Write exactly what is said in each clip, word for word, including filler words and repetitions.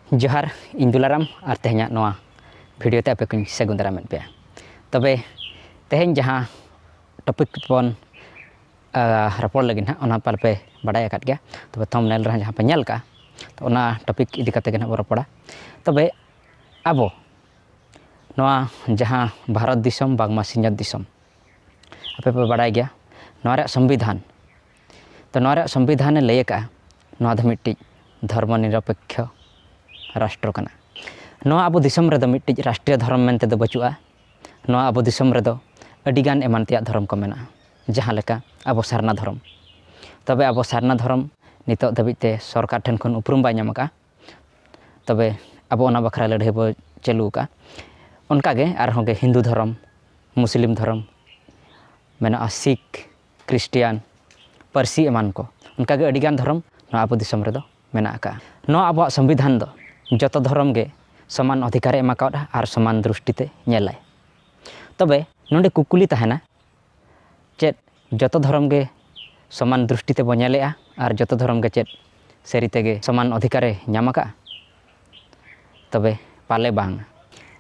ᱡᱚᱦᱟᱨ, ᱤᱧ ᱫᱩᱞᱟᱨᱟᱢ ᱟᱨ ᱛᱮᱦᱮᱧᱟᱜ ᱱᱚᱣᱟ ᱵᱷᱤᱰᱤᱭᱳ ᱛᱮ ᱟᱯᱮ ᱠᱚᱧ ᱥᱟᱹᱜᱩᱱ ᱫᱟᱨᱟᱢᱮᱫ ᱯᱮᱭᱟ᱾ ᱛᱚᱵᱮ ᱛᱮᱦᱮᱧ ᱡᱟᱦᱟᱸ ᱴᱚᱯᱤᱠ ᱵᱚᱱ, ᱟ, ᱨᱚᱯᱚᱲ ᱞᱟᱹᱜᱤᱫ ᱱᱟᱦᱟᱜ, ᱚᱱᱟ ᱯᱟᱞᱮ ᱯᱮ ᱵᱟᱰᱟᱭ ᱟᱠᱟᱫ ᱜᱮᱭᱟ᱾ ᱛᱚᱵᱮ ᱛᱷᱟᱢᱵᱽᱱᱮᱞ ᱨᱮᱦᱚᱸ ᱡᱟᱦᱟᱸ ᱯᱮ ᱧᱮᱞ ᱠᱟᱜᱼᱟ, ᱛᱚ ᱚᱱᱟ ᱴᱚᱯᱤᱠ ᱤᱫᱤ ᱠᱟᱛᱮ ᱜᱮ ᱱᱟᱦᱟᱜ ᱵᱚᱱ ᱨᱚᱯᱚᱲᱟ᱾ ᱛᱚᱵᱮ ᱟᱵᱚ ᱱᱚᱣᱟ ᱡᱟᱦᱟᱸ ᱵᱷᱟᱨᱚᱛ ᱫᱤᱥᱚᱢ, ᱵᱟᱝᱢᱟ ᱥᱤᱧᱚᱛ ᱫᱤᱥᱚᱢ, ᱟᱯᱮ ᱯᱮ ᱵᱟᱰᱟᱭ ᱜᱮᱭᱟ ᱱᱚᱣᱟ ᱨᱮᱭᱟᱜ ᱥᱚᱝᱵᱤᱫᱷᱟᱱ᱾ ᱛᱚ ᱱᱚᱣᱟ ᱨᱮᱭᱟᱜ ᱥᱚᱝᱵᱤᱫᱷᱟᱱᱮ ᱞᱟᱹᱭ ᱟᱠᱟᱫᱼᱟ, ᱱᱚᱣᱟ ᱫᱚ ᱢᱤᱫᱴᱤᱡ ᱫᱷᱚᱨᱢᱚ ᱱᱤᱨᱚᱯᱮᱠᱠᱷᱚ ᱨᱟᱥᱴᱨᱚ ᱠᱟᱱᱟ᱾ ᱱᱚᱣᱟ ᱟᱵᱚ ᱫᱤᱥᱚᱢ ᱨᱮᱫᱚ ᱢᱤᱫᱴᱤᱡ ᱨᱟᱥᱴᱨᱤᱭᱚ ᱫᱷᱚᱨᱚᱢ ᱢᱮᱱᱛᱮ ᱫᱚ ᱵᱟᱹᱪᱩᱜᱼᱟ᱾ ᱱᱚᱣᱟ ᱟᱵᱚ ᱫᱤᱥᱚᱢ ᱨᱮᱫᱚ ᱟᱹᱰᱤᱜᱟᱱ ᱮᱢᱟᱱ ᱛᱮᱭᱟᱜ ᱫᱷᱚᱨᱚᱢ ᱠᱚ ᱢᱮᱱᱟᱜᱼᱟ, ᱡᱟᱦᱟᱸ ᱞᱮᱠᱟ ᱟᱵᱚ ᱥᱟᱨᱱᱟ ᱫᱷᱚᱨᱚᱢ᱾ ᱛᱚᱵᱮ ᱟᱵᱚ ᱥᱟᱨᱱᱟ ᱫᱷᱚᱨᱚᱢ ᱱᱤᱛᱚᱜ ᱫᱷᱟᱹᱵᱤᱡ ᱛᱮ ᱥᱚᱨᱠᱟᱨ ᱴᱷᱮᱱ ᱠᱷᱚᱱ ᱩᱯᱨᱩᱢ ᱵᱟᱭ ᱧᱟᱢ ᱟᱠᱟᱫᱼᱟ᱾ ᱛᱚᱵᱮ ᱟᱵᱚ ᱚᱱᱟ ᱵᱟᱠᱷᱨᱟ ᱞᱟᱹᱲᱦᱟᱹᱭ ᱵᱚ ᱪᱟᱹᱞᱩ ᱟᱠᱟᱫᱼᱟ᱾ ᱚᱱᱠᱟᱜᱮ ᱟᱨᱦᱚᱸ ᱜᱮ ᱦᱤᱱᱫᱩ ᱫᱷᱚᱨᱚᱢ, ᱢᱩᱥᱞᱤᱢ ᱫᱷᱚᱨᱚᱢ ᱢᱮᱱᱟᱜᱼᱟ, ᱥᱤᱠᱷ, ᱠᱷᱨᱤᱥᱴᱤᱭᱟᱱ, ᱯᱟᱹᱨᱥᱤ ᱮᱢᱟᱱ ᱠᱚ, ᱚᱱᱠᱟᱜᱮ ᱟᱹᱰᱤᱜᱟᱱ ᱫᱷᱚᱨᱚᱢ ᱱᱚᱣᱟ ᱟᱵᱚ ᱫᱤᱥᱚᱢ ᱨᱮᱫᱚ ᱢᱮᱱᱟᱜ ᱟᱠᱟᱫᱼᱟ᱾ ᱱᱚᱣᱟ ᱟᱵᱚᱣᱟᱜ ᱥᱚᱝᱵᱤᱫᱷᱟᱱ ᱫᱚ ᱡᱚᱛᱚ ᱫᱷᱚᱨᱚᱢ ᱜᱮ ᱥᱚᱢᱟᱱ ᱚᱫᱷᱤᱠᱟᱨᱮ ᱮᱢ ᱟᱠᱟᱫᱼᱟ ᱟᱨ ᱥᱚᱢᱟᱱ ᱫᱨᱤᱥᱴᱤ ᱛᱮ ᱧᱮᱞᱟᱭ᱾ ᱛᱚᱵᱮ ᱱᱚᱰᱮ ᱠᱩᱠᱞᱤ ᱛᱟᱦᱮᱱᱟ, ᱪᱮᱫ ᱡᱚᱛᱚ ᱫᱷᱚᱨᱚᱢ ᱜᱮ ᱥᱚᱢᱟᱱ ᱫᱨᱤᱥᱴᱤ ᱛᱮᱵᱚ ᱧᱮᱞᱮᱜᱼᱟ ᱟᱨ ᱡᱚᱛᱚ ᱫᱷᱚᱨᱚᱢ ᱜᱮ ᱪᱮᱫ ᱥᱟᱹᱨᱤ ᱛᱮᱜᱮ ᱥᱚᱢᱟᱱ ᱚᱫᱷᱤᱠᱟᱨᱮ ᱧᱟᱢ ᱟᱠᱟᱫᱼᱟ? ᱛᱚᱵᱮ ᱯᱟᱞᱮ ᱵᱟᱝ᱾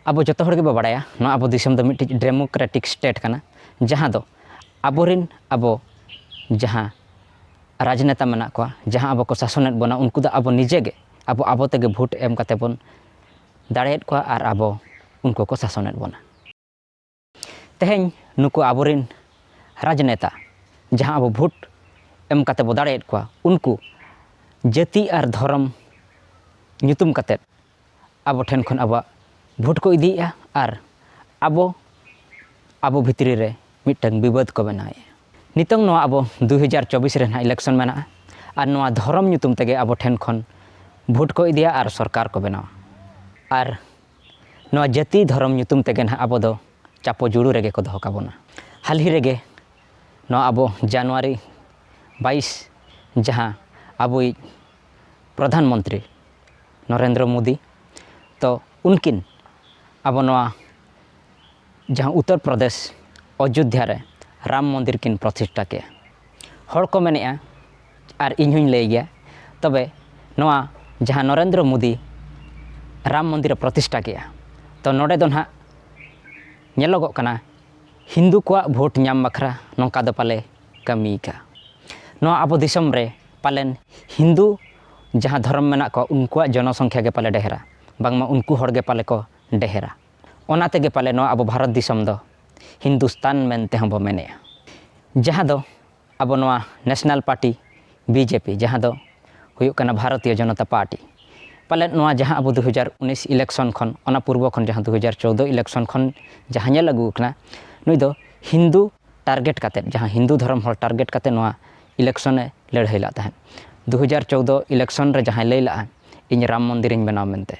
ᱟᱵᱚ ᱡᱚᱛᱚ ᱦᱚᱲ ᱜᱮᱵᱚ ᱵᱟᱲᱟᱭᱟ, ᱱᱚᱣᱟ ᱟᱵᱚ ᱫᱤᱥᱚᱢ ᱫᱚ ᱢᱤᱫᱴᱤᱡ ᱰᱮᱢᱳᱠᱨᱮᱴᱤᱠ ᱥᱴᱮᱴ ᱠᱟᱱᱟ, ᱡᱟᱦᱟᱸ ᱫᱚ ᱟᱵᱚᱨᱮᱱ, ᱟᱵᱚ ᱡᱟᱦᱟᱸ ᱨᱟᱡᱽᱱᱮᱛᱟ ᱢᱮᱱᱟᱜ ᱠᱚᱣᱟ, ᱡᱟᱦᱟᱸ ᱟᱵᱚ ᱠᱚ ᱥᱟᱥᱚᱱᱮᱫ ᱵᱚᱱᱟ, ᱩᱱᱠᱩ ᱫᱚ ᱟᱵᱚ ᱱᱤᱡᱮ ᱜᱮ, ᱟᱵᱚ ᱟᱵᱚ ᱛᱮᱜᱮ ᱵᱷᱳᱴ ᱮᱢ ᱠᱟᱛᱮ ᱵᱚᱱ ᱫᱟᱲᱮᱭᱮᱫ ᱠᱚᱣᱟ ᱟᱨ ᱟᱵᱚ ᱩᱱᱠᱩ ᱠᱚ ᱥᱟᱥᱚᱱᱮᱫ ᱵᱚᱱᱟ᱾ ᱛᱮᱦᱮᱧ ᱱᱩᱠᱩ ᱟᱵᱚᱨᱮᱱ ᱨᱟᱡᱽᱱᱮᱛᱟ, ᱡᱟᱦᱟᱸ ᱟᱵᱚ ᱵᱷᱳᱴ ᱮᱢ ᱠᱟᱛᱮ ᱵᱚ ᱫᱟᱲᱮᱭᱮᱫ ᱠᱚᱣᱟ, ᱩᱱᱠᱩ ᱡᱟᱹᱛᱤ ᱟᱨ ᱫᱷᱚᱨᱚᱢ ᱧᱩᱛᱩᱢ ᱠᱟᱛᱮᱫ ᱟᱵᱚ ᱴᱷᱮᱱ ᱠᱷᱚᱱ ᱟᱵᱚᱣᱟᱜ ᱵᱷᱳᱴ ᱠᱚ ᱤᱫᱤᱭᱮᱫᱼᱟ ᱟᱨ ᱟᱵᱚ, ᱟᱵᱚ ᱵᱷᱤᱛᱨᱤ ᱨᱮ ᱢᱤᱫᱴᱟᱝ ᱵᱤᱵᱟᱹᱫ ᱠᱚ ᱵᱮᱱᱟᱣᱮᱫᱼᱟ᱾ ᱱᱤᱛᱚᱝ ᱱᱚᱣᱟ ᱟᱵᱚ ᱫᱩ ᱦᱟᱡᱟᱨ ᱪᱚᱵᱵᱤᱥ ᱨᱮ ᱱᱟᱦᱟᱜ ᱤᱞᱮᱠᱥᱚᱱ ᱢᱮᱱᱟᱜᱼᱟ ᱟᱨ ᱱᱚᱣᱟ ᱫᱷᱚᱨᱚᱢ ᱧᱩᱛᱩᱢ ᱛᱮᱜᱮ ᱟᱵᱚ ᱴᱷᱮᱱ ᱠᱷᱚᱱ ᱵᱷᱳᱴ ᱠᱚ ᱤᱫᱤᱭᱟ ᱟᱨ ᱥᱚᱨᱠᱟᱨ ᱠᱚ ᱵᱮᱱᱟᱣᱟ᱾ ᱟᱨ ᱱᱚᱣᱟ ᱡᱟᱹᱛᱤ ᱫᱷᱚᱨᱚᱢ ᱧᱩᱛᱩᱢ ᱛᱮᱜᱮ ᱱᱟᱦᱟᱜ ᱟᱵᱚ ᱫᱚ ᱪᱟᱯᱚ ᱡᱩᱲᱩ ᱨᱮᱜᱮ ᱠᱚ ᱫᱚᱦᱚ ᱠᱟᱵᱚᱱᱟ᱾ ᱦᱟᱹᱞᱤ ᱨᱮᱜᱮ ᱱᱚᱣᱟ ᱟᱵᱚ ᱡᱟᱱᱩᱣᱟᱨᱤ ᱵᱟᱭᱤᱥ, ᱡᱟᱦᱟᱸ ᱟᱵᱚᱭᱤᱡ ᱯᱨᱚᱫᱷᱟᱱ ᱢᱚᱱᱛᱨᱤ ᱱᱚᱨᱮᱱᱫᱨᱚ ᱢᱳᱫᱤ, ᱛᱚ ᱩᱱᱠᱤᱱ ᱟᱵᱚ ᱱᱚᱣᱟ ᱡᱟᱦᱟᱸ ᱩᱛᱛᱚᱨ ᱯᱨᱚᱫᱮᱥ ᱚᱡᱳᱫᱽᱫᱷᱟ ᱨᱮ ᱨᱟᱢ ᱢᱚᱱᱫᱤᱨ ᱠᱤᱱ ᱯᱨᱚᱛᱤᱥᱴᱷᱟ ᱠᱮᱜᱼᱟ᱾ ᱦᱚᱲ ᱠᱚ ᱢᱮᱱᱮᱜᱼᱟ, ᱟᱨ ᱤᱧ ᱦᱚᱧ ᱞᱟᱹᱭ ᱜᱮᱭᱟ, ᱛᱚᱵᱮ ᱱᱚᱣᱟ ᱡᱟᱦᱟᱸ ᱱᱚᱨᱮᱱᱫᱨᱚ ᱢᱳᱫᱤ ᱨᱟᱢ ᱢᱚᱱᱫᱤᱨ ᱮ ᱯᱨᱚᱛᱤᱥᱴᱷᱟ ᱠᱮᱜᱼᱟ᱾ ᱛᱚ ᱱᱚᱰᱮ ᱫᱚ ᱱᱟᱦᱟᱜ ᱧᱮᱞᱚᱜᱚᱜ ᱠᱟᱱᱟ, ᱦᱤᱱᱫᱩ ᱠᱚᱣᱟᱜ ᱵᱷᱳᱴ ᱧᱟᱢ ᱵᱟᱠᱷᱨᱟ ᱱᱚᱝᱠᱟ ᱫᱚ ᱯᱟᱞᱮ ᱠᱟᱹᱢᱤ ᱠᱟᱜᱼᱟ᱾ ᱱᱚᱣᱟ ᱟᱵᱚ ᱫᱤᱥᱚᱢ ᱨᱮ ᱯᱟᱞᱮᱱ ᱦᱤᱱᱫᱩ ᱡᱟᱦᱟᱸ ᱫᱷᱚᱨᱚᱢ ᱢᱮᱱᱟᱜ ᱠᱚᱣᱟ, ᱩᱱᱠᱩᱣᱟᱜ ᱡᱚᱱᱚᱥᱚᱝᱠᱷᱟ ᱜᱮ ᱯᱟᱞᱮ ᱰᱷᱮᱨᱟ, ᱵᱟᱝᱢᱟ ᱩᱱᱠᱩ ᱦᱚᱲ ᱜᱮ ᱯᱟᱞᱮ ᱠᱚ ᱰᱷᱮᱨᱟ᱾ ᱚᱱᱟ ᱛᱮᱜᱮ ᱯᱟᱞᱮ ᱱᱚᱣᱟ ᱟᱵᱚ ᱵᱷᱟᱨᱚᱛ ᱫᱤᱥᱚᱢ ᱫᱚ ᱦᱤᱱᱫᱩᱥᱛᱟᱱ ᱢᱮᱱᱛᱮ ᱦᱚᱸ ᱵᱚ ᱢᱮᱱᱮᱜᱼᱟ, ᱡᱟᱦᱟᱸ ᱫᱚ ᱟᱵᱚ ᱱᱚᱣᱟ ᱱᱮᱥᱱᱟᱞ ᱯᱟᱨᱴᱤ, ᱵᱤᱡᱮᱯᱤ, ᱡᱟᱦᱟᱸ ᱫᱚ ᱦᱩᱭᱩᱜ ᱠᱟᱱᱟ ᱵᱷᱟᱨᱚᱛᱤᱭᱚ ᱡᱚᱱᱚᱛᱟ ᱯᱟᱨᱴᱤ, ᱯᱟᱞᱮᱫ ᱱᱚᱣᱟ ᱡᱟᱦᱟᱸ ᱟᱵᱚ ᱫᱩ ᱦᱟᱡᱟᱨ ᱩᱱᱤᱥ ᱤᱞᱮᱠᱥᱚᱱ ᱠᱷᱚᱱ, ᱚᱱᱟ ᱯᱩᱨᱵᱚ ᱠᱷᱚᱱ ᱡᱟᱦᱟᱸ ᱫᱩ ᱦᱟᱡᱟᱨ ᱪᱳᱣᱫᱚ ᱤᱞᱮᱠᱥᱚᱱ ᱠᱷᱚᱱ ᱡᱟᱦᱟᱸ ᱧᱮᱞ ᱟᱹᱜᱩ ᱟᱠᱟᱱᱟ, ᱱᱩᱭ ᱫᱚ ᱦᱤᱱᱫᱩ ᱴᱟᱨᱜᱮᱴ ᱠᱟᱛᱮᱫ, ᱡᱟᱦᱟᱸ ᱦᱤᱱᱫᱩ ᱫᱷᱚᱨᱚᱢ ᱦᱚᱲ ᱴᱟᱨᱜᱮᱴ ᱠᱟᱛᱮᱫ ᱱᱚᱣᱟ ᱤᱞᱮᱠᱥᱚᱱ ᱮ ᱞᱟᱹᱲᱦᱟᱹᱭ ᱞᱮᱫ ᱛᱟᱦᱮᱸᱫ᱾ ᱫᱩ ᱦᱟᱡᱟᱨ ᱪᱳᱣᱫᱚ ᱤᱞᱮᱠᱥᱚᱱ ᱨᱮ ᱡᱟᱦᱟᱸᱭ ᱞᱟᱹᱭ ᱞᱮᱫᱼᱟ, "ᱤᱧ ᱨᱟᱢ ᱢᱚᱱᱫᱤᱨᱤᱧ ᱵᱮᱱᱟᱣ" ᱢᱮᱱᱛᱮ,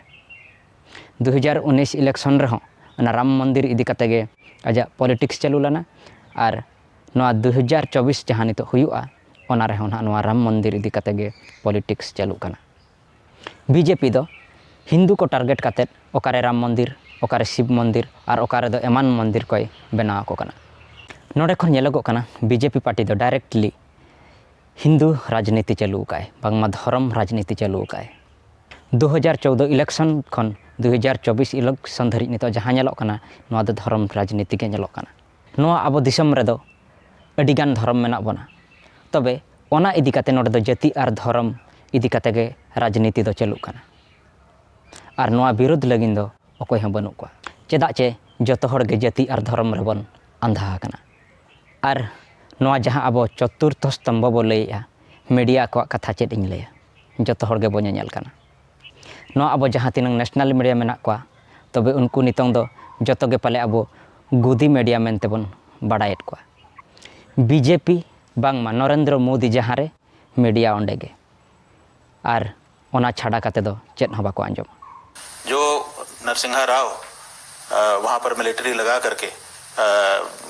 ᱫᱩ ᱦᱟᱡᱟᱨ ᱩᱱᱤᱥ ᱤᱞᱮᱠᱥᱚᱱ ᱨᱮᱦᱚᱸ ᱚᱱᱟ ᱨᱟᱢ ᱢᱚᱱᱫᱤᱨ ᱤᱫᱤ ᱠᱟᱛᱮ ᱜᱮ ᱟᱡᱟᱜ ᱯᱚᱞᱤᱴᱤᱠᱥ ᱪᱟᱹᱞᱩ ᱞᱮᱱᱟ᱾ ᱟᱨ ᱱᱚᱣᱟ ᱫᱩ ᱦᱟᱡᱟᱨ ᱪᱚᱵᱵᱤᱥ ᱡᱟᱦᱟᱸ ᱱᱤᱛᱚᱜ ᱦᱩᱭᱩᱜᱼᱟ, ᱚᱱᱟ ᱨᱮᱦᱚᱸ ᱱᱟᱦᱟᱜ ᱱᱚᱣᱟ ᱨᱟᱢ ᱢᱚᱱᱫᱤᱨ ᱤᱫᱤ ᱠᱟᱛᱮ ᱜᱮ ᱯᱚᱞᱤᱴᱤᱠᱥ ᱪᱟᱹᱞᱩᱜ ᱠᱟᱱᱟ᱾ ᱵᱤᱡᱮᱯᱤ ᱫᱚ ᱦᱤᱱᱫᱩ ᱠᱚ ᱴᱟᱨᱜᱮᱴ ᱠᱟᱛᱮᱫ ᱚᱠᱟᱨᱮ ᱨᱟᱢ ᱢᱚᱱᱫᱤᱨ, ᱚᱠᱟᱨᱮ ᱥᱤᱵ ᱢᱚᱱᱫᱤᱨ ᱟᱨ ᱚᱠᱟ ᱨᱮᱫᱚ ᱮᱢᱟᱱ ᱢᱚᱱᱫᱤᱨ ᱠᱚᱭ ᱵᱮᱱᱟᱣ ᱟᱠᱚ ᱠᱟᱱᱟ᱾ ᱱᱚᱰᱮ ᱠᱷᱚᱱ ᱧᱮᱞᱚᱜᱚᱜ ᱠᱟᱱᱟ, ᱵᱤᱡᱮᱯᱤ ᱯᱟᱨᱴᱤ ᱫᱚ ᱰᱟᱭᱨᱮᱠᱴᱞᱤ ᱦᱤᱱᱫᱩ ᱨᱟᱡᱽᱱᱤᱛᱤ ᱪᱟᱹᱞᱩ ᱟᱠᱟᱫᱼᱟᱭ, ᱵᱟᱝᱢᱟ ᱫᱷᱚᱨᱚᱢ ᱨᱟᱡᱽᱱᱤᱛᱤ ᱪᱟᱹᱞᱩ ᱟᱠᱟᱫᱼᱟᱭ᱾ ᱫᱩ ᱦᱟᱡᱟᱨ ᱪᱳᱣᱫᱚ ᱤᱞᱮᱠᱥᱚᱱ ᱠᱷᱚᱱ ᱫᱩ ᱦᱟᱡᱟᱨ ᱪᱚᱵᱵᱤᱥ ᱤᱞᱮᱠᱥᱚᱱ ᱫᱷᱟᱹᱨᱤᱡ ᱱᱤᱛᱚᱜ ᱡᱟᱦᱟᱸ ᱧᱮᱞᱚᱜ ᱠᱟᱱᱟ, ᱱᱚᱣᱟ ᱫᱚ ᱫᱷᱚᱨᱚᱢ ᱨᱟᱡᱽᱱᱤᱛᱤ ᱜᱮ ᱧᱮᱞᱚᱜ ᱠᱟᱱᱟ᱾ ᱱᱚᱣᱟ ᱟᱵᱚ ᱫᱤᱥᱚᱢ ᱨᱮᱫᱚ ᱟᱹᱰᱤᱜᱟᱱ ᱫᱷᱚᱨᱚᱢ ᱢᱮᱱᱟᱜ ᱵᱚᱱᱟ, ᱛᱚᱵᱮ ᱚᱱᱟ ᱤᱫᱤ ᱠᱟᱛᱮ ᱱᱚᱰᱮ ᱫᱚ ᱡᱟᱹᱛᱤ ᱟᱨ ᱫᱷᱚᱨᱚᱢ ᱤᱫᱤ ᱠᱟᱛᱮ ᱜᱮ ᱨᱟᱡᱽᱱᱤᱛᱤ ᱫᱚ ᱪᱟᱹᱞᱩᱜ ᱠᱟᱱᱟ᱾ ᱟᱨ ᱱᱚᱣᱟ ᱵᱤᱨᱩᱫᱷ ᱞᱟᱹᱜᱤᱫ ᱫᱚ ᱚᱠᱚᱭ ᱦᱚᱸ ᱵᱟᱹᱱᱩᱜ ᱠᱚᱣᱟ, ᱪᱮᱫᱟᱜ ᱪᱮ ᱡᱚᱛᱚ ᱦᱚᱲ ᱜᱮ ᱡᱟᱹᱛᱤ ᱟᱨ ᱫᱷᱚᱨᱚᱢ ᱨᱮᱵᱚᱱ ᱟᱸᱫᱷᱟ ᱟᱠᱟᱱᱟ᱾ ᱟᱨ ᱱᱚᱣᱟ ᱡᱟᱦᱟᱸ ᱟᱵᱚ ᱪᱚᱛᱩᱨᱛᱷᱚ ᱥᱛᱚᱢᱵᱷᱚ ᱵᱚ ᱞᱟᱹᱭᱮᱜᱼᱟ, ᱢᱤᱰᱤᱭᱟ ᱠᱚᱣᱟᱜ ᱠᱟᱛᱷᱟ ᱪᱮᱫ ᱤᱧ ᱞᱟᱹᱭᱟ, ᱡᱚᱛᱚ ᱦᱚᱲ ᱜᱮᱵᱚ ᱧᱮᱧᱮᱞ ᱠᱟᱱᱟ᱾ ᱱᱚᱣᱟ ᱟᱵᱚ ᱡᱟᱦᱟᱸ ᱛᱤᱱᱟᱹᱝ ᱱᱮᱥᱱᱟᱞ ᱢᱤᱰᱤᱭᱟ ᱢᱮᱱᱟᱜ ᱠᱚᱣᱟ, ᱛᱚᱵᱮ ᱩᱱᱠᱩ ᱱᱤᱛᱚᱝ ᱫᱚ ᱡᱚᱛᱚ ᱜᱮ ᱯᱟᱞᱮ ᱟᱵᱚ ᱜᱩᱫᱤ ᱢᱤᱰᱤᱭᱟ ᱢᱮᱱᱛᱮ ᱵᱚᱱ ᱵᱟᱲᱟᱭᱮᱫ ᱠᱚᱣᱟ᱾ ᱵᱤᱡᱮᱯᱤ ᱵᱟᱝᱢᱟ ᱱᱚᱨᱮᱱᱫᱨᱚ ᱢᱳᱫᱤ ᱡᱟᱦᱟᱸ ᱨᱮ, ᱢᱤᱰᱤᱭᱟ ᱚᱸᱰᱮ ᱜᱮ᱾ ᱟᱨ ᱚᱱᱟ ᱪᱷᱟᱰᱟ ᱠᱟᱛᱮ ᱫᱚ ᱪᱮᱫ ᱦᱚᱸ ᱵᱟᱠᱚ ᱟᱸᱡᱚᱢᱟ᱾ जो नरसिंहा राव वहाँ पर मिलिट्री लगा करके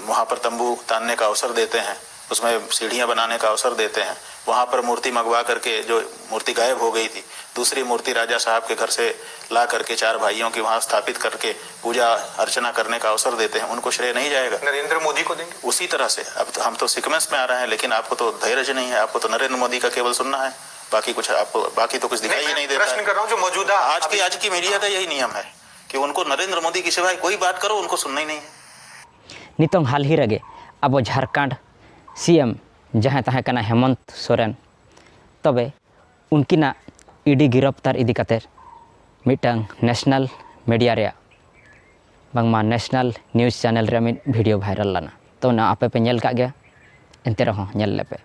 वहाँ पर तंबू तानने का अवसर देते हैं, उसमें सीढ़ियाँ बनाने का अवसर देते हैं, वहाँ पर मूर्ति मंगवा करके जो मूर्ति गायब हो गई थी, दूसरी मूर्ति राजा साहब के घर से ला करके चार भाइयों की वहाँ स्थापित करके पूजा अर्चना करने का अवसर देते हैं, उनको श्रेय नहीं जाएगा? नरेंद्र मोदी को देंगे। उसी तरह से अब तो, हम तो सीक्वेंस में आ रहे हैं, लेकिन आपको तो धैर्य नहीं है, आपको तो नरेंद्र मोदी का केवल सुनना है। बाकी कुछ आपको, बाकी तो कुछ दिखाई ही नहीं देता प्रश्न है। कर रहा हूँ जो मौजूदा आज की, अभी आज की मीडिया का यही नियम है कि उनको नरेंद्र मोदी के सिवाय कोई बात करो, उनको सुनना ही नहीं है। ᱱᱤᱛᱚᱝ ᱦᱟᱞ ᱦᱤ ᱨᱮᱜᱮ ᱟᱵᱚ ᱡᱷᱟᱲᱠᱷᱚᱸᱰ ᱥᱤ ᱮᱢ ᱡᱟᱦᱟᱸᱭ ᱛᱟᱦᱮᱸ ᱠᱟᱱᱟ ᱦᱮᱢᱚᱱᱛ ᱥᱚᱨᱮᱱ, ᱛᱚᱵᱮ ᱩᱱᱠᱤᱱᱟᱜ ᱤ ᱰᱤ ᱜᱤᱨᱚᱯᱛᱟᱨ ᱤᱫᱤ ᱠᱟᱛᱮ ᱢᱤᱫᱴᱟᱝ ᱱᱮᱥᱱᱟᱞ ᱢᱤᱰᱤᱭᱟ ᱨᱮᱭᱟᱜ, ᱵᱟᱝᱢᱟ ᱱᱮᱥᱱᱟᱞ ᱱᱤᱭᱩᱡᱽ ᱪᱮᱱᱮᱞ ᱨᱮ ᱢᱤᱫ ᱵᱷᱤᱰᱤᱭᱳ ᱵᱷᱟᱭᱨᱟᱞ ᱞᱮᱱᱟ᱾ ᱛᱚ, ᱚᱱᱟ ᱟᱯᱮ ᱯᱮ ᱧᱮᱞ ᱠᱟᱜ ᱜᱮᱭᱟ, ᱮᱱᱛᱮ ᱨᱮᱦᱚᱸ ᱧᱮᱞ ᱞᱮᱯᱮ᱾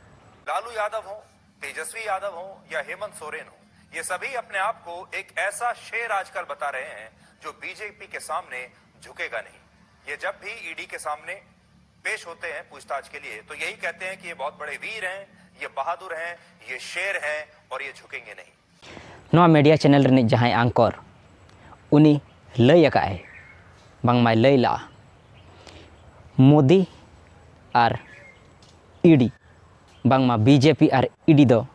लालू यादव हो, तेजस्वी यादव हो या हेमंत सोरेन हो, ये सभी अपने आप को एक ऐसा शेर आजकल बता रहे हैं जो बीजेपी के सामने झुकेगा नहीं। ये जब भी ईडी के सामने पेश होते हैं पूछताछ के लिए, तो यही कहते हैं कि ये बहुत बड़े वीर हैं, ये बहादुर हैं, ये शेर हैं और ये झुकेंगे नहीं। ᱱᱚᱣᱟ ᱢᱤᱰᱤᱭᱟ ᱪᱮᱱᱮᱞ ᱨᱤᱱᱤᱡ ᱡᱟᱦᱟᱸᱭ ᱟᱝᱠᱚᱨ, ᱩᱱᱤ ᱞᱟᱹᱭ ᱟᱠᱟᱫᱼᱟᱭ, ᱵᱟᱝᱢᱟᱭ ᱞᱟᱹᱭ ᱞᱟᱜᱼᱟ, ᱢᱳᱫᱤ ᱟᱨ ᱤ ᱰᱤ, ᱵᱟᱝᱢᱟ B J P R E D ᱫᱚ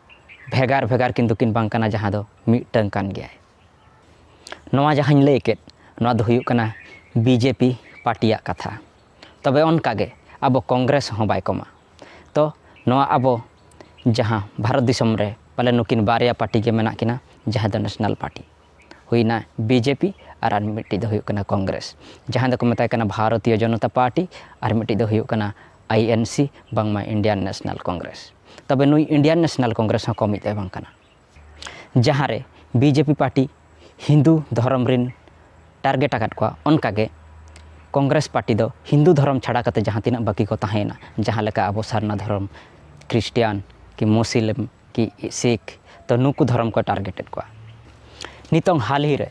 ᱵᱷᱮᱜᱟᱨ ᱵᱷᱮᱜᱟᱨ ᱠᱤᱱ ᱫᱚᱠᱤᱱ ᱵᱟᱝ ᱠᱟᱱᱟ, ᱡᱟᱦᱟᱸ ᱫᱚ ᱢᱤᱫᱴᱟᱝ ᱠᱟᱱ ᱜᱮᱭᱟᱭ᱾ ᱱᱚᱣᱟ ᱡᱟᱦᱟᱸᱧ ᱞᱟᱹᱭ ᱠᱮᱫ, ᱱᱚᱣᱟ ᱫᱚ ᱦᱩᱭᱩᱜ ᱠᱟᱱᱟ ᱵᱤ ᱡᱮ ᱯᱤ ᱯᱟᱨᱴᱤᱭᱟᱜ ᱠᱟᱛᱷᱟ᱾ ᱛᱚᱵᱮ ᱚᱱᱠᱟ ᱜᱮ ᱟᱵᱚ ᱠᱚᱝᱜᱨᱮᱥ ᱦᱚᱸ ᱵᱟᱭ ᱠᱚᱢᱟ᱾ ᱛᱚ, ᱱᱚᱣᱟ ᱟᱵᱚ ᱡᱟᱦᱟᱸ ᱵᱷᱟᱨᱚᱛ ᱫᱤᱥᱚᱢ ᱨᱮ ᱯᱟᱞᱮ ᱱᱩᱠᱤᱱ ᱵᱟᱨᱭᱟ ᱯᱟᱨᱴᱤ ᱜᱮ ᱢᱮᱱᱟᱜ ᱠᱤᱱᱟ, ᱡᱟᱦᱟᱸ ᱫᱚ ᱱᱮᱥᱱᱟᱞ ᱯᱟᱨᱴᱤ ᱦᱩᱭᱱᱟ ᱵᱤ ᱡᱮ ᱯᱤ ᱟᱨ ᱟᱨ ᱢᱤᱫᱴᱤᱡ ᱫᱚ ᱦᱩᱭᱩᱜ ᱠᱟᱱᱟ ᱠᱚᱝᱜᱨᱮᱥ, ᱡᱟᱦᱟᱸᱭ ᱫᱚᱠᱚ ᱢᱮᱛᱟᱭ ᱠᱟᱱᱟ ᱵᱷᱟᱨᱚᱛᱤᱭᱚ ᱡᱚᱱᱚᱛᱟ ᱯᱟᱨᱴᱤ, ᱟᱨ ᱢᱤᱫᱴᱤᱡ ᱫᱚ ᱦᱩᱭᱩᱜ ᱠᱟᱱᱟ ᱟᱭ ᱮᱱ ᱥᱤ, ᱵᱟᱝᱢᱟ ᱤᱱᱰᱤᱭᱟᱱ ᱱᱮᱥᱱᱟᱞ ᱠᱚᱝᱜᱨᱮᱥ᱾ ᱛᱚᱵᱮ ᱱᱩᱭ ᱤᱱᱰᱤᱭᱟᱱ ᱱᱮᱥᱱᱟᱞ ᱠᱚᱝᱜᱨᱮᱥ ᱦᱚᱸ ᱠᱚᱢᱤᱡ ᱫᱚᱭ ᱵᱟᱝ ᱠᱟᱱᱟ᱾ ᱡᱟᱦᱟᱸ ᱨᱮ B J P party Hindu ᱫᱷᱚᱨᱚᱢ ᱨᱤᱱ ᱴᱟᱨᱜᱮᱴ ᱟᱠᱟᱫ ᱠᱚᱣᱟ, ᱚᱱᱠᱟ ᱜᱮ ᱠᱚᱝᱜᱨᱮᱥ ᱯᱟᱨᱴᱤ ᱫᱚ ᱦᱤᱱᱫᱩ ᱫᱷᱚᱨᱚᱢ ᱪᱷᱟᱰᱟ ᱠᱟᱛᱮ ᱡᱟᱦᱟᱸ ᱛᱤᱱᱟᱹᱜ ᱵᱟᱹᱠᱤ ᱠᱚ ᱛᱟᱦᱮᱸᱭᱮᱱᱟ, ᱡᱟᱦᱟᱸ ᱞᱮᱠᱟ ᱟᱵᱚ ᱥᱟᱨᱱᱟ ᱫᱷᱚᱨᱚᱢ, ᱠᱷᱨᱤᱥᱴᱤᱭᱟᱱ ᱠᱤ ᱢᱩᱥᱞᱤᱢ ᱠᱤ ᱥᱤᱠᱷ, ᱛᱚ ᱱᱩᱠᱩ ᱫᱷᱚᱨᱚᱢ ᱠᱚ ᱴᱟᱨᱜᱮᱴᱮᱰ ᱠᱚᱣᱟ᱾ ᱱᱤᱛᱚᱝ ᱦᱟᱞ ᱦᱤ ᱨᱮ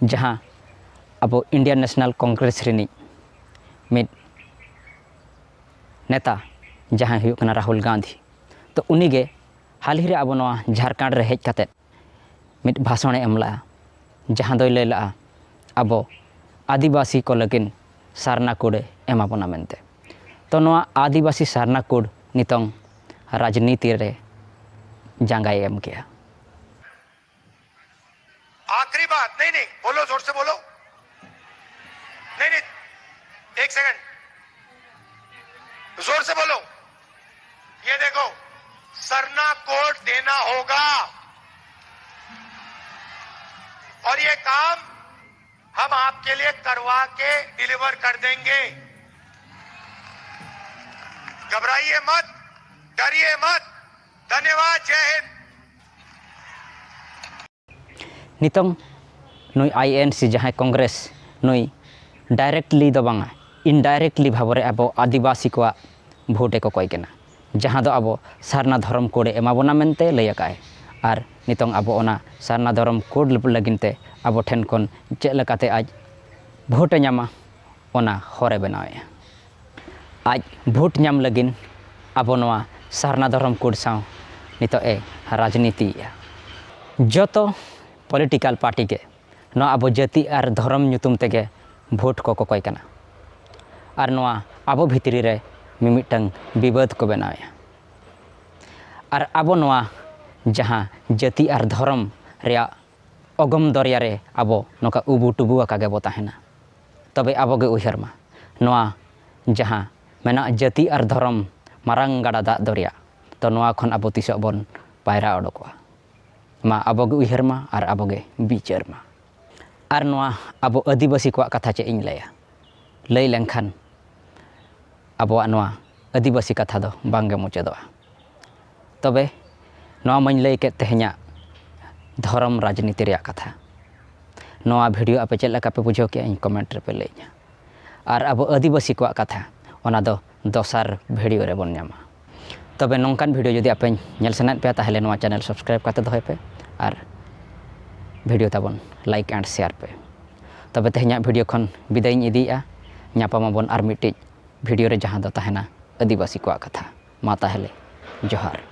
ᱡᱟᱦᱟᱸ ᱟᱵᱚ ᱤᱱᱰᱤᱭᱟᱱ ᱱᱮᱥᱱᱟᱞ ᱠᱚᱝᱜᱨᱮᱥ ᱨᱤᱱᱤᱡ ᱢᱤᱫ ᱱᱮᱛᱟ, ᱡᱟᱦᱟᱸᱭ ᱦᱩᱭᱩᱜ ᱠᱟᱱᱟ ᱨᱟᱦᱩᱞ ᱜᱟᱱᱫᱷᱤ, ᱛᱚ ᱩᱱᱤᱜᱮ ᱦᱟᱞ ᱦᱤ ᱨᱮ ᱟᱵᱚ ᱱᱚᱣᱟ ᱡᱷᱟᱲᱠᱷᱚᱸᱰ ᱨᱮ ᱦᱮᱡ ᱠᱟᱛᱮᱫ ᱢᱤᱫ ᱵᱷᱟᱥᱚᱬᱮ ᱮᱢ ᱞᱟᱜᱼᱟ, ᱡᱟᱦᱟᱸ ᱫᱚᱭ ᱞᱟᱹᱭ ᱞᱟᱜᱼᱟ, ᱟᱵᱚ ᱟᱹᱫᱤᱵᱟᱹᱥᱤ ᱠᱚ ᱞᱟᱹᱜᱤᱫ ᱥᱟᱨᱱᱟ ᱠᱳᱰᱮ ᱮᱢᱟ ᱵᱚᱱᱟ ᱢᱮᱱᱛᱮ᱾ ᱛᱚ ᱱᱚᱣᱟ ᱟᱹᱫᱤᱵᱟᱹᱥᱤ ᱥᱟᱨᱱᱟ ᱠᱳᱰ ᱱᱤᱛᱚᱝ ᱨᱟᱡᱽᱱᱤᱛᱤ ᱨᱮ ᱡᱟᱸᱜᱟᱭ ᱮᱢ ᱠᱮᱜᱼᱟ᱾ आखिरी बात। नहीं, नहीं, बोलो, जोर से बोलो। नहीं, नहीं, एक सेकंड, जोर से बोलो। ये देखो, सरना कोड देना होगा और ये काम हम आपके लिए करवा के डिलीवर कर देंगे। घबराइए मत, डरिए मत। धन्यवाद। जय हिंद। ᱱᱤᱛᱚᱝ ᱱᱩᱭ ᱟᱭ ᱮᱱ ᱥᱤ ᱡᱟᱦᱟᱸᱭ ᱠᱚᱝᱜᱨᱮᱥ, ᱱᱩᱭ ᱰᱟᱭᱨᱮᱠᱴᱞᱤ ᱫᱚ ᱵᱟᱝᱟ, ᱤᱱᱰᱟᱭᱨᱮᱠᱴᱞᱤ ᱵᱷᱟᱵᱽ ᱨᱮ ᱟᱵᱚ ᱟᱹᱫᱤᱵᱟᱹᱥᱤ ᱠᱚᱣᱟᱜ ᱵᱷᱳᱴ ᱮ ᱠᱚᱠᱚᱭ ᱠᱟᱱᱟ, ᱡᱟᱦᱟᱸ ᱫᱚ ᱟᱵᱚ ᱥᱟᱨᱱᱟ ᱫᱷᱚᱨᱚᱢ ᱠᱳᱰ ᱮ ᱮᱢᱟ ᱵᱚᱱᱟ ᱢᱮᱱᱛᱮ ᱞᱟᱹᱭ ᱟᱠᱟᱫ ᱟᱭ᱾ ᱟᱨ ᱱᱤᱛᱚᱝ ᱟᱵᱚ ᱚᱱᱟ ᱥᱟᱨᱱᱟ ᱫᱷᱚᱨᱚᱢ ᱠᱳᱰ ᱞᱟᱹᱜᱤᱫ ᱛᱮ ᱟᱵᱚ ᱴᱷᱮᱱ ᱠᱷᱚᱱ ᱪᱮᱫ ᱞᱮᱠᱟᱛᱮ ᱟᱡ ᱵᱷᱳᱴ ᱮ ᱧᱟᱢᱟ, ᱚᱱᱟ ᱦᱚᱨ ᱮ ᱵᱮᱱᱟᱣᱮᱫᱼᱟ᱾ ᱟᱡ ᱵᱷᱳᱴ ᱧᱟᱢ ᱞᱟᱹᱜᱤᱫ ᱟᱵᱚ ᱱᱚᱣᱟ ᱥᱟᱨᱱᱟ ᱫᱷᱚᱨᱚᱢ ᱠᱳᱰ ᱥᱟᱶ ᱱᱤᱛᱚᱜ ᱮ ᱨᱟᱡᱽᱱᱤᱛᱤᱭᱮᱫᱼᱟ᱾ ᱡᱚᱛᱚ ᱯᱚᱞᱤᱴᱤᱠᱟᱞ ᱯᱟᱨᱴᱤ ᱜᱮ ᱱᱚᱣᱟ ᱟᱵᱚ ᱡᱟᱹᱛᱤ ᱟᱨ ᱫᱷᱚᱨᱚᱢ ᱧᱩᱛᱩᱢ ᱛᱮᱜᱮ ᱵᱷᱳᱴ ᱠᱚ ᱠᱚᱠᱚᱭ ᱠᱟᱱᱟ᱾ ᱟᱨ ᱱᱚᱣᱟ ᱟᱵᱚ ᱵᱷᱤᱛᱨᱤ ᱨᱮ ᱢᱤᱢᱤᱫᱴᱟᱝ ᱵᱤᱵᱟᱹᱫ ᱠᱚ ᱵᱮᱱᱟᱣᱮᱫᱼᱟ᱾ ᱟᱨ ᱟᱵᱚ ᱱᱚᱣᱟ ᱡᱟᱦᱟᱸ ᱡᱟᱹᱛᱤ ᱟᱨ ᱫᱷᱚᱨᱚᱢ ᱨᱮᱭᱟᱜ ᱚᱜᱚᱢ ᱫᱚᱨᱭᱟ ᱨᱮ ᱟᱵᱚ ᱱᱚᱝᱠᱟ ᱩᱵᱩ ᱴᱩᱵᱩ ᱟᱠᱟ ᱜᱮᱵᱚ ᱛᱟᱦᱮᱱᱟ᱾ ᱛᱚᱵᱮ ᱟᱵᱚ ᱜᱮ ᱩᱭᱦᱟᱹᱨ ᱢᱟ, ᱱᱚᱣᱟ ᱡᱟᱦᱟᱸ ᱢᱮᱱᱟᱜ ᱡᱟᱹᱛᱤ ᱟᱨ ᱫᱷᱚᱨᱚᱢ ᱢᱟᱨᱟᱝ ᱜᱟᱰᱟ ᱫᱟᱜ ᱫᱚᱨᱭᱟ, ᱛᱚ ᱱᱚᱣᱟ ᱠᱷᱚᱱ ᱟᱵᱚ ᱛᱤᱥᱚᱜ ᱵᱚᱱ ᱯᱟᱭᱨᱟ ᱚᱰᱚᱠᱚᱜᱼᱟ? ᱢᱟ ᱟᱵᱚ ᱜᱮ ᱩᱭᱦᱟᱹᱨ ᱢᱟ ᱟᱨ ᱟᱵᱚ ᱜᱮ ᱵᱤᱪᱟᱹᱨ ᱢᱟ᱾ ᱟᱨ ᱱᱚᱣᱟ ᱟᱵᱚ ᱟᱹᱫᱤᱵᱟᱹᱥᱤ ᱠᱚᱣᱟᱜ ᱠᱟᱛᱷᱟ ᱪᱮᱫ ᱤᱧ ᱞᱟᱹᱭᱟ? ᱞᱟᱹᱭ ᱞᱮᱱᱠᱷᱟᱱ ᱟᱵᱚᱣᱟᱜ ᱱᱚᱣᱟ ᱟᱹᱫᱤᱵᱟᱹᱥᱤ ᱠᱟᱛᱷᱟ ᱫᱚ ᱵᱟᱝ ᱜᱮ ᱢᱩᱪᱟᱹᱫᱚᱜᱼᱟ᱾ ᱛᱚᱵᱮ ᱱᱚᱣᱟ ᱢᱟᱧ ᱞᱟᱹᱭ ᱠᱮᱫ ᱛᱮᱦᱮᱧᱟᱜ ᱫᱷᱚᱨᱚᱢ ᱨᱟᱡᱽᱱᱤᱛᱤ ᱨᱮᱭᱟᱜ ᱠᱟᱛᱷᱟ᱾ ᱱᱚᱣᱟ ᱵᱷᱤᱰᱤᱭᱳ ᱟᱯᱮ ᱪᱮᱫ ᱞᱮᱠᱟ ᱯᱮ ᱵᱩᱡᱷᱟᱹᱣ ᱠᱮᱜᱼᱟ, ᱤᱧ ᱠᱚᱢᱮᱱᱴ ᱨᱮᱯᱮ ᱞᱟᱹᱭᱟᱹᱧᱟ᱾ ᱟᱨ ᱟᱵᱚ ᱟᱹᱫᱤᱵᱟᱹᱥᱤ ᱠᱚᱣᱟᱜ ᱠᱟᱛᱷᱟ, ᱚᱱᱟ ᱫᱚ ᱫᱚᱥᱟᱨ ᱵᱷᱤᱰᱤᱭᱳ ᱨᱮᱵᱚᱱ ᱧᱟᱢᱟ᱾ ᱛᱚᱵᱮ ᱱᱚᱝᱠᱟᱱ ᱵᱷᱤᱰᱤᱭᱳ ᱡᱩᱫᱤ ᱟᱯᱮ ᱧᱮᱞ ᱥᱟᱱᱟᱭᱮᱫ ᱯᱮᱭᱟ, ᱛᱟᱦᱚᱞᱮ ᱱᱚᱣᱟ ᱪᱮᱱᱮᱞ ᱥᱟᱵᱥᱠᱨᱟᱭᱤᱵ ᱠᱟᱛᱮ ᱫᱚᱦᱚᱭ ᱯᱮ ᱟᱨ ᱵᱷᱤᱰᱤᱭᱳ ᱛᱟᱵᱚᱱ ᱞᱟᱭᱤᱠ ᱮᱱᱰ ᱥᱮᱭᱟᱨ ᱯᱮ᱾ ᱛᱚᱵᱮ ᱛᱮᱦᱮᱧᱟᱜ ᱵᱷᱤᱰᱤᱭᱳ ᱠᱷᱚᱱ ᱵᱤᱫᱟᱹᱭ ᱤᱧ ᱤᱫᱤᱭᱮᱫᱼᱟ᱾ ᱧᱟᱯᱟᱢ ᱟᱵᱚᱱ ᱟᱨ ᱢᱤᱫᱴᱤᱡ ᱵᱷᱤᱰᱤᱭᱳ ᱨᱮ, ᱡᱟᱦᱟᱸ ᱫᱚ ᱛᱟᱦᱮᱱᱟ ᱟᱹᱫᱤᱵᱟᱹᱥᱤ ᱠᱚᱣᱟᱜ ᱠᱟᱛᱷᱟ᱾ ᱢᱟ ᱛᱟᱦᱚᱞᱮ, ᱡᱚᱦᱟᱨ᱾